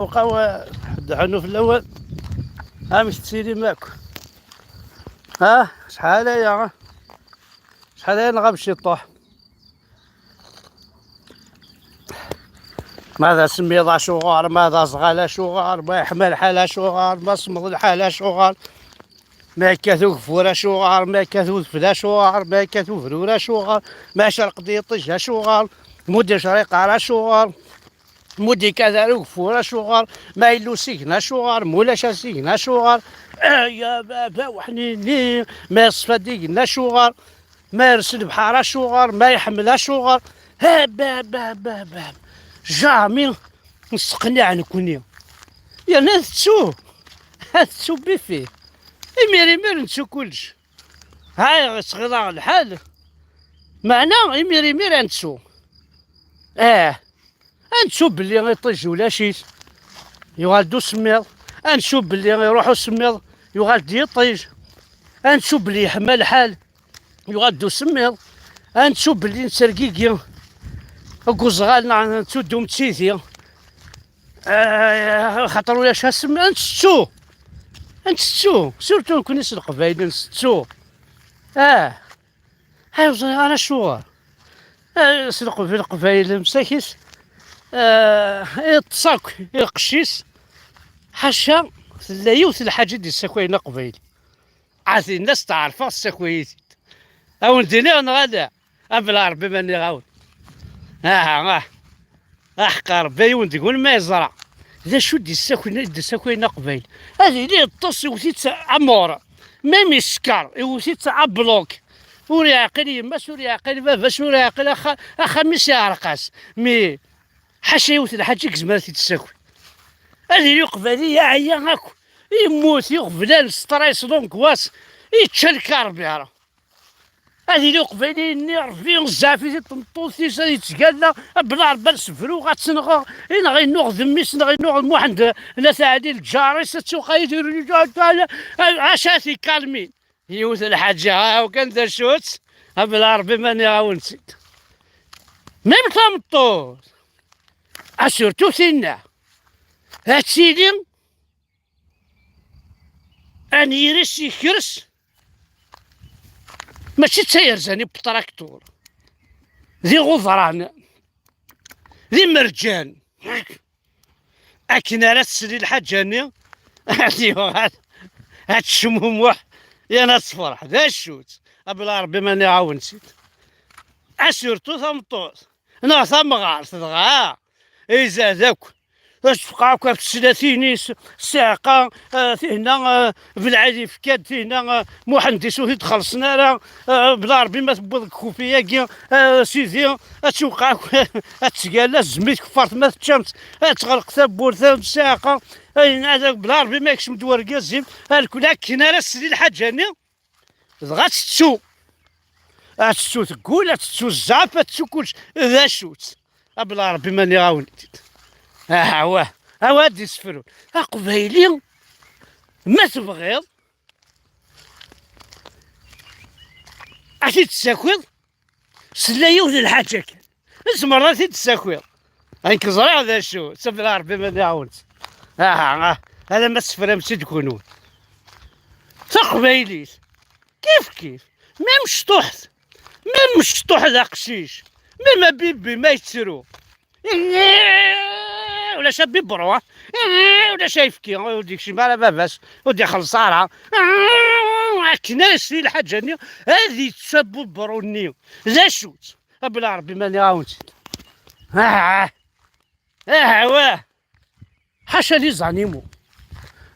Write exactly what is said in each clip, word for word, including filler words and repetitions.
وقاو دعانو في الاول. ها مش تسيري ماك. ها شحال هيا؟ شحال هيا نغاب شي طوح؟ ماذا سميض اشوغار، ماذا صغال اشوغار، ما يحمل حال اشوغار، ما صمض الحال اشوغار، ما كثو غفور اشوغار، ما كثو فلا اشوغار، ما كثو فرور اشوغار، ما شرق دي طج اشوغار، مدير شريق على اشوغار، مدي كذا غفور اشوغار، ما يلو سيغنا اشوغار، مولاش سيغنا اشوغار. آه يا بابا وحنيني، ما يصفى ديغنا اشوغار، ما يرسل بحار اشوغار، ما يحمل اشوغار. ها بابا بابا، جامي نسقني عن كوني. يا ناس تسو، تسو بيفي. امير امير نتسو كلش. هاي صغيرة الحال. معنا امير امير نتسو. اه، انتو بلي يطيج ولا شيت يغال دو سميض، انتو بلي يروحو سميض يغال دي يطيج، انتو بلي يحمى الحال يغال دو سميض، انتو بلي نترقيقي اكو زغال نتو دوم تسيتي. آه، خاطر ولا شا سميض انتو، انتو سورتو نكوني سلقبايل نتو. اه، هاي وزن على شوغر. آه، سلقوا في القبايل مساكيس. آه، يتصاك يقشيس. حاشا، لا يوث الحاجة دي السكوين قبايل. عاثي الناس تعرفها السكويت. أو نديني أنا غادا. أبلا ربي ماني غاون. آه، آه. أحقى ربي يوند يقول ما يزرع. ذا شو دي السكوين، دي السكوين قبايل. هذه ليه الطس يوثيت عمور. ميم يسكر، يوثيت عبلوك. ور يعقل يماس، ور يعقل باباس، ور يعقل أخا، أخا ميس يعرقاس. مي حاشا يوث الحاجة كزمرة تتساكل. هذه لي قبالي يا عيا هاكو. يموت يغفلان ستريس لونكواس. يتشا الكاربيرا. هذه لي قبالي ني ربي زعفي تمطوط تيسا يتقال بلا ربا نسفرو غاتسنغ. إنا غينوغ ذميس، إنا غينوغ المحند. لا تعدي الجاري ستسوق يدير. عشاتي كالمين. يوث الحاجة، ها وكان ذا شوت. بلا ربي ماني غاون نسيت. ميم تمطوط. اسورتو سينا. هاتسيدي. أن يرس يكرس. ماشي تسير زاني بطراكتور. ذي غضران. ذي مرجان. أكن راه تسلي الحاجة ني. هاد الشموموح. يا ناس فرح. ذا الشوت. أبلا ربي ماني عاون نسيت. أسورتو ثمطوط. نغ ثمغارت دغا. إيزا ذاك. تبقى كتسلاتينيس. ساقة. آه، ثهنا، آه، بالعالي فكاد، ثهنا، آه، محندس وثي تخلصنا راه، آه، بلا ربي ما تبوض الكوفياكي، آه، سيدي، اتوقع اتسقال الزميت كفرت ما تشمت، اتغلق ثبور ثم ساقة، اين هذاك بلا ربي ما يكشم دوار قزيم، الكل كنا راه سدي الحاجة ني. دغا تتسو. تتسو تقول، تتسو الزعف، تتسو كلش. ذا شوت. بلا ربي ماني غاون. اه، واه. هوا دي سفرون. اقبايلي. ما تبغيض. عرفتي تساكل؟ سلا يوث الحاجة كان. زمر راه تساكل. هاك زرع ذا شو. سبلا ربي ماني غاون. اه، اه. هذا ما سفر مشي تكونون. تقبايلي. كيف كيف. ميم شطوحت. ميم شطوح ذا قشيش. ميم بيبي ما يتسرو. إيه، ولا شاب يبرو. إيه، ولا شايف كي. وديك شي مالا باباس. ودي خلصارة. آه، كناسي الحاجة ني. هذه تسبب بروني. لا شوت. بلا ربي ماني عاونتي. آه. آه، واه. حاشا لي زانيمو.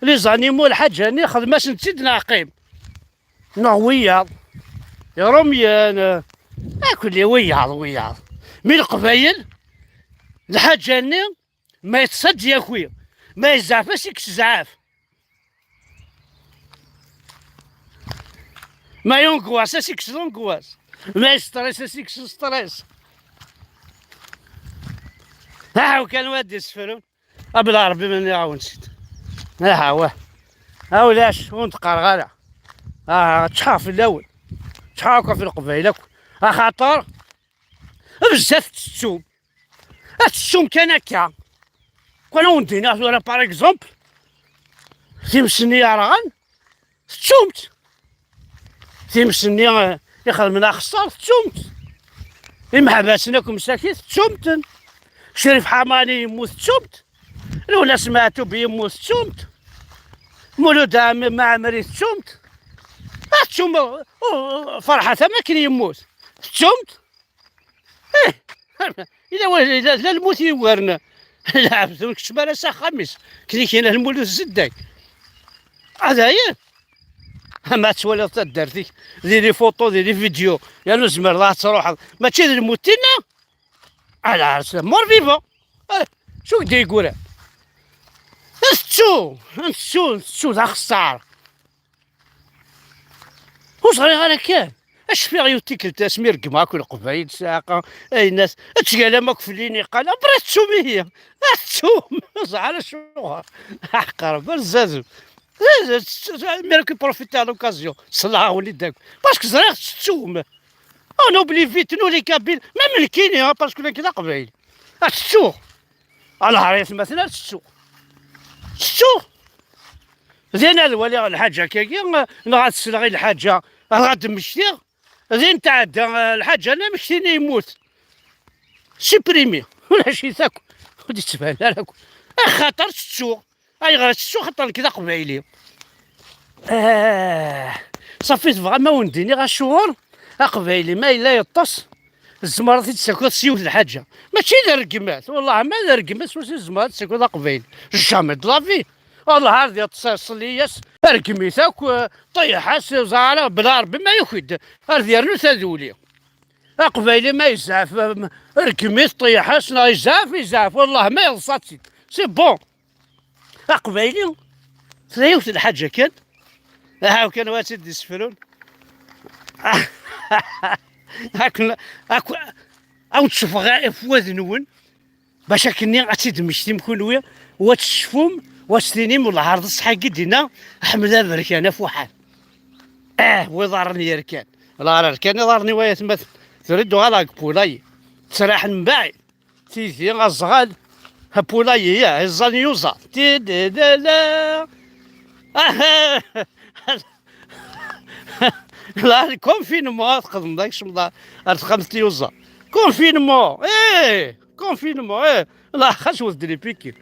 لي زانيمو الحاجة هاني خدمة سنتيد نعقيم. نوع وياض. يا روميان، آه، كل وياض، وياض. من القبايل، الحاجة هاني ما يتصد ياكوي. ما يزعفش يكس زعاف. ما يونكواس، اسيكس لونكواس. ما يستريس، اسيكس ستريس. ها هو كان وادي السفرون. أبلا ربي من يعاون سيد. ها هو. ها ولاش، وانت قرغرة. ها، تشحر في الأول. تشحر في القبيلة. ها خاطر. بزاف تسوم. تسوم كان هكا. Kwan wen-d-iniɣ tura, par exemple, times-nni yerɣan, tettum-tt. Times-nni, eh, ixedmen axeṣṣar, tettum-tt. Imeḥbas-nni akk msakit, tettum-ten. Crif Ḥamani yemmut, tettum-t. Lwennas Meɛtub yemmut, tettum-t. Mulud Ɛem-, Mɛemmri, tettum-t. Ad tettum, uh, uh, Ferḥat am akken yemmut, tettum-t. Ih, yella wa-, yella, la lmut yugaren lɛebd, ur keččem ara s axxam-is. Knikin lmulud zedday. Ad ayen. Ama ad twaliḍ taddart-ik di les photos, di les vidéos, yernu tzemreḍ ad truḥeḍ. Mačči d lmut tinna. Ala, c'est mort vivant. Eh, acu k-d-yeggran? Tettu, tettu, tettu, d axeṣṣar. Ur ẓriɣ ara kan. Acfiɣ yiwet tikkelt asmi reggmeɣ akk Leqbayel, ssaɛqa, aynas, ad tgalam akk fell-i niqal, abra tettum ihi. Ad tettum. Ẓer acuɣer. Aḥqer, berzazen. Mi ara k-profiter à l'occasion. Selleɣ-awen-id akk. Parce que ẓriɣ tettum. On oublie vite, nous les Kabyles, même nekkini, hein, parce que nekk d aqbayli. Ad tettuɣ. Alahar i atmaten ad tettuɣ. Tettuɣ. Din ad waliɣ lḥaǧa akkagi, neɣ ad sleɣ i lḥaǧa, ad ɣ-d-mmektiɣ. Din tɛedda, eh, lḥaǧa, anamek tin yemmut. Supprimi. Ulac-it akk. Ur d-yettban ara akk. Axaṭer tettuɣ. Ayɣer tettuɣ? Xaṭer nekk d aqbayli. Ah, ṣafi, tebɣam ad wen-d-iniɣ acuɣer? Aqbayli ma yella yeṭṭes, tzemreḍ ad t-id-tessakiḍ s yiwet n lḥaǧa. Mačči d rregmat, wellah ma d rregmat, ur tzemreḍ ad tessakiḍ aqbayli. Jamais de la vie. Wellah ar d yeṭṭes, ṣelli-yas, rregm-it akk, eh, ṭeyyeḥ-as, ẓer, bla Rebbi ma yuki-d, ar d yernu taduli. Aqbayli ma yezɛef, em, rregm-it, ṭeyyeḥ-as, neɣ yezɛef, yezɛef, wellah ma yeḍsa-tt-id. C'est bon. Aqbayli, tella yiwet n lḥaǧa kan. Aha, kan wa tt-id-isefrun. Akken, ak-, ad wen-tteffeɣ ɣef wad-nwen, bac akkenni ad tt-id-temmektim kunwi, u ad tecfum, u ad s-tinim, wellah ar d ṣṣeḥ-agi d-inna Ḥmed Aberkan afuḥan. Ah, bu iḍarren yerkan. Wellah ar rkan iḍarren-iw ay atmaten. Tura i d-uɣaleɣ deg Pulayi. Ttraḥen mbaɛid. Tidi, aẓɣal, apulayi, ya, iẓẓan yuẓa. Tididala. Ah, la, le confinement, ad txedmeḍ, ad tkecmeḍ ar texxamt yuẓa. Confinement, eh, confinement, eh. La, xas wet-d les piqûres.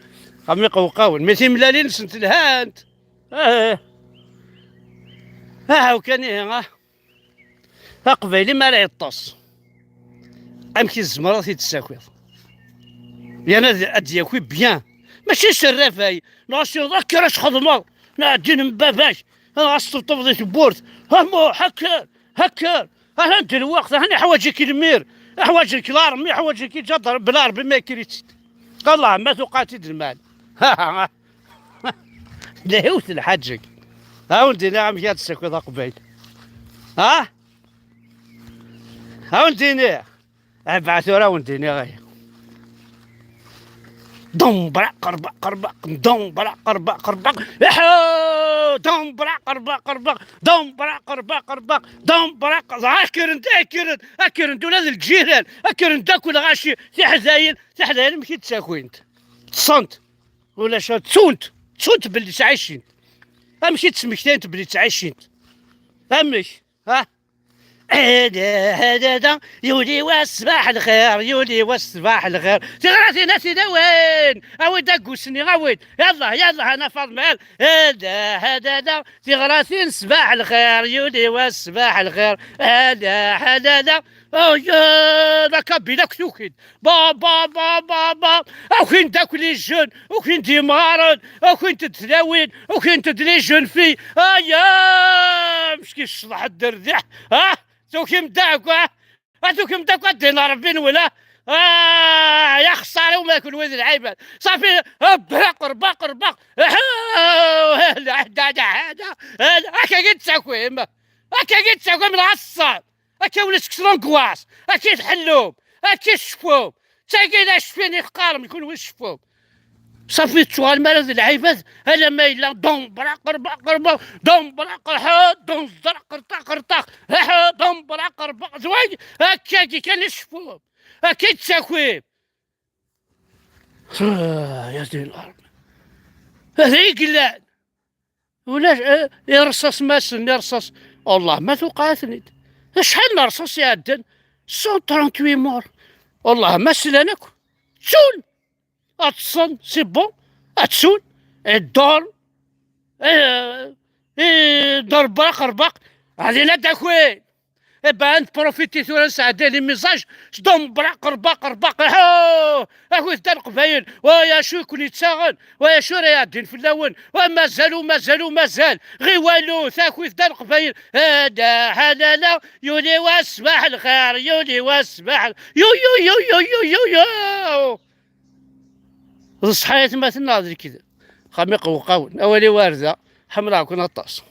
Am iqewqawen. Mais timellalin-nsent lhant. Eh. Ah, u kan ihi, ah. Aqbayli mi ara yeṭṭes, amek i tzemreḍ ad t-id-tessakiḍ? Yan ad, ad d-yaki bien. Mačči s rrafay, neɣ s iḍ, akka ara s-xedmeḍ, neɣ ddin n baba-k, neɣ ad s-teṭṭeḍ di tewwurt, a Muḥ, akker, akker, atan d lweqt, atan iḥwaǧ-ik lmir, iḥwaǧ-ik larmi, iḥwaǧ-ik iǧader, bla Rebbi ma yekker-itt-id. Allah, ma tuqat-id lmal. Ha, ha, ha. D yiwet n lḥaǧa-k. Ad wen-d-iniɣ amek ad tessakiḍ aqbayli. Ha? Ad wen-d-iniɣ. Abɛa tura ad wen-d-iniɣ aya. Dum, braq, rbaq, rbaq, dum, braq, rbaq, rbaq. Iḥu! Dum, braq, rbaq, rbaq, dum, braq, rbaq, rbaq, dum, braq. Kkren-d, kkren-d, kkren-d ula d lǧiran, kkren-d akk lɣaci, tiḥdayin, tiḥdayin amek i d-ttakwint? Ṭṭsent. Ulac, ttunt, ttunt belli ttɛicint. Amek i d-smektayent belli ttɛicint? Amek? Ha? Ada, ada, ada, yuli wass ṣṣbaḥ lxir, yuli wass ṣṣbaḥ lxir. Tiɣratin a tidawen, awi-d aggus-nni, awi-d. Yallah, yallah, ana Faḍma. Ada, ada, ada, tiɣratin ṣṣbaḥ lxir, yuli wass ṣṣbaḥ lxir. Ada, ada, ada. Oh, ya, la Kabyle akk tuki-d. Ba, ba, ba, ba, ba. Ukin-d akk les jeunes, ukin-d yemɣaren, ukin-d tlawin, ukin-d les jeunes filles. Aya! Meckin ccḍeḥ dderdiḥ. Ha? Tukim-d akk, ha? Ha, tukim-d akk, ad d-ina Rebbi nwel, ha? Ah, ya xsara uma kunwi d lɛibad. Ṣafi, braq, rbaq, rbaq. Akka i d-takwim. Akka i d-takwim, lɛaṣṣer. Akka ulac kečč l'angoisse, akka i tḥellum, akka i tceffum. D tagi d acfi i teqqarem, kunwi tceffum. Ṣafi, tettuɣalem ara d lɛibad, alamma yella dum, braq, rbaq, rbaq, dum, braq, ḥa, dum, ẓraq, rṭaq, rṭaq, ḥa, dum, braq, rbaq, d way, akkagi kan i tceffum, akka i d-takwim. Ya di lɛerb. Hada i yellan. Ulac, eh, irṣas massen, irṣas. Allah ma tuqeɛ-iten-id. Acḥal n rṣas iɛeddan? Cent trente-huit morts. Allah ma slan akk. Ttun. Ad ṭṭsen, c'est bon. Ad ttun. Ad ddurn. Eh, eh, ddurn braq, rbaq. Ɛdin ad d-akin. Eh ben, ad nprofiti tura, nesɛeddi les messages. Sdum braq, rbaq, rbaq. Ahu! Akut da Leqbayel. Wa acu i ken-yettaɣen? Wa acu ara iɛeddin fell-awen? Wa mazal, u mazal, u mazal. Ɣiwalu, takut da Leqbayel. Ada ḥalala, yuli wass, ṣbaḥ lxir, yuli wass, ṣbaḥ l-, yu, yu, yu, yu, yu, yu, yu. D ṣṣeḥ ay atmaten neɣ d lekdeb? Xami qewqawen. Awal-iw ar da. Ḥemmleɣ-ken aṭas.